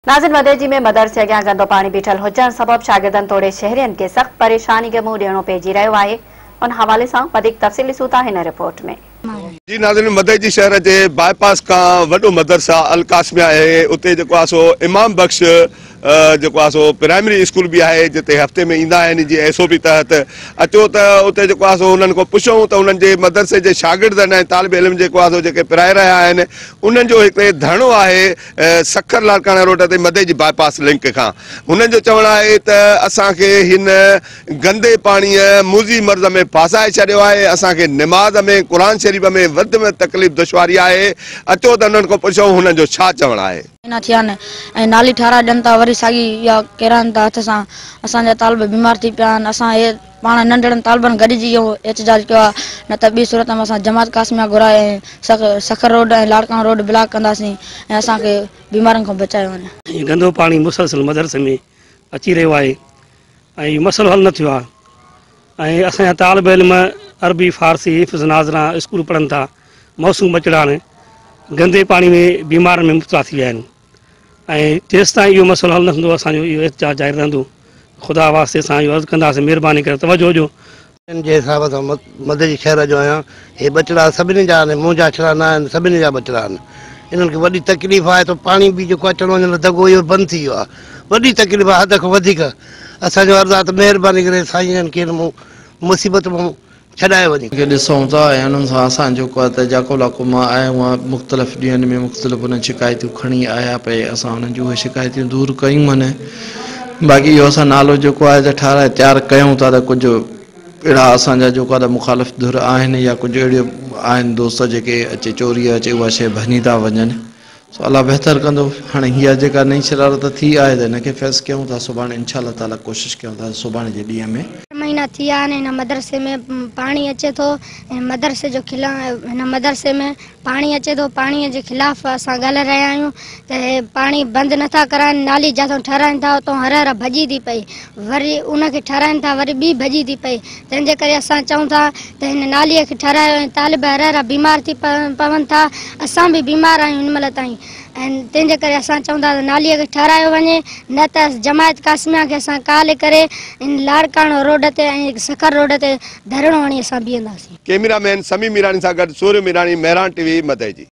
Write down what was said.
ناظرين مدئجي ۾ مدرسي اڳيان گندو پاڻي بيٺل هجڻ سبب شاگردن توڙي شهرين کي سخت پريشاني کي منهن ڏيڻو پئجي رهيو آهي ان حوالي سان وڌيڪ تفصيل ڏسون ٿا هن رپورٽ ۾. جي ناظرين مدئجي شهر جي باء پاس کان وڏو مدرسه القاسميه آهي اتي جيڪو آهي سو امام بخش جيڪو آهي سو پرائمري اسڪول به آهي جتي هفتي ۾ ايندا آهن جي ايس او پي تحت اچو ته اتي جيڪو آهي سو انهن کان پڇون ته انهن جي مدرسي جي شاگردن ۽ طالب علم جيڪو آهي سو جيڪي پرائي رهيا آهن انهن جو هڪ ڌرڻو آهي سکر لاڙڪاڻا روڊ تي مدئجي باء پاس لنڪ کان هنن جو چوڻ آهي ته اسان کي هن گندي پاڻيء موذي مرض ۾ ڦاسائي ڇڏيو آهي اسان کي نماز ۾ قرآن شريف ۾ وڌ ۾ وڌ تڪليف دشواري آهي اچو ته هنن کان پڇون هنن جو ڇا چوڻ آهي. مهينا ٿيا آهن ۽ نالي ٺاهرائي ڏين ٿا وري ساڳي اها ڪيرائن ٿا هٿ سان اسان جا طالب بيمار ٿي پيا آهن اسان هي پاڻ ننڍڙن طالبن گڏجي اهو احتجاج ڪيو آهي نه ته ٻي صورت ۾ اسان جماعت قاسميه گهرائي ۽ Sukkur road ۽ Larkana road block ڪنداسين ۽ اسان کي بيمارين کان بچايو وڃي. هي گندو پاڻي مسلسل مدرسي ۾ اچي رهيو آهي ۽ اهو مسئلو حل نه ٿيو آهي ۽ اسان جا طالب علم عربي فارسي حفظ ناظره اسڪول پڙهن ٿا معصوم ٻچڙا آهن گندي پاڻي ۾ بيمارين ۾ مبتلا ٿي ويا آهن ۽ جيستائين اهو مسئلو حل نه ٿيندو اسان جو اهو احتجاج جاري رهندو خدا واسطي سان اهو عرض ڪنداسين مهرباني ڪري توجه ڏيو. جي حساب سان مدئجي شهر جو آهيان هي ٻچڙا سڀني جا آهن منهنجا ڇڙا نه آهن سڀني جا ٻچڙا آهن انهن کي وڏي تڪليف آهي ته پاڻي به جيڪو اچڻ وڃڻ دڳو اهو بند ٿي ويو آهي وڏي تڪليف آهي حد کان وڌيڪ اسان جو عرض آهي ته مهرباني ڪري سائين جن کي هن مصيبت مان ڇڏايو وڃي. کي ڏسون ٿا ۽ انهن سان اسان جيڪو آهي ته جاڪو لاڪو مان آيو آهيان مختلف ڏينهن ۾ مختلف انهن شڪايتون کڻي آيا پئي اسان انهن جون اهي شڪايتيون دور ڪيون آهن باقي اهو اسان نالو جيڪو آهي ته ٺاهرائي تيار ڪيون ٿا ته ڪجهه اهڙا اسان جا جيڪو آهي ته مخالف ڌر آهن يا ڪجهه اهڙي آهن دوست جيڪي اچي چوري اچي اها شيء ڀڃي ٿا وڃن سو الله بهتر ڪندو. هاڻي هيء جيڪا نئين شرارت ٿي آهي ته هن کي فيس ڪيون ٿا سڀاڻي انشاء الله تعالي ڪوشش ڪيون ٿا سڀاڻي جي ڏينهن ۾. مهينا ٿي ويا آهن هن مدرسي ۾ پاڻي اچي ٿو ۽ مدرسي جو خلا هن مدرسي ۾ پاڻي اچي ٿو پاڻي جي خلاف اسان ڳالهائي رهيا آهيون ته هي پاڻي بند نٿا ڪرائن نالي جتان ٺهرائن ٿا اتان هر هر ڀڄي ٿي پئي وري ان کي ٺهرائن ٿا وري ٻي ڀڄي ٿي پئي تنهن جي ڪري اسان چئون ٿا ته هن ناليء کي ٺهرايو ۽ طالب هر هر بيمار ٿي پون ٿا اسان به بيمار آهيون هن مهل تائين ۽ تنهن جي ڪري اسان چئون ٿا ته ناليء کي ٺهرايو وڃي نه ته جماعت قاسميه کي اسان ڪال ڪري هن لاڙڪاڻو روڊ تي ۽ سکر روڊ تي ڌرڻو هڻي اسان بيهنداسين. ڪئميرا مين سميع ميراڻي سان گڏ سوريو ميراڻي، مهراڻ ٽي وي، مدئجي.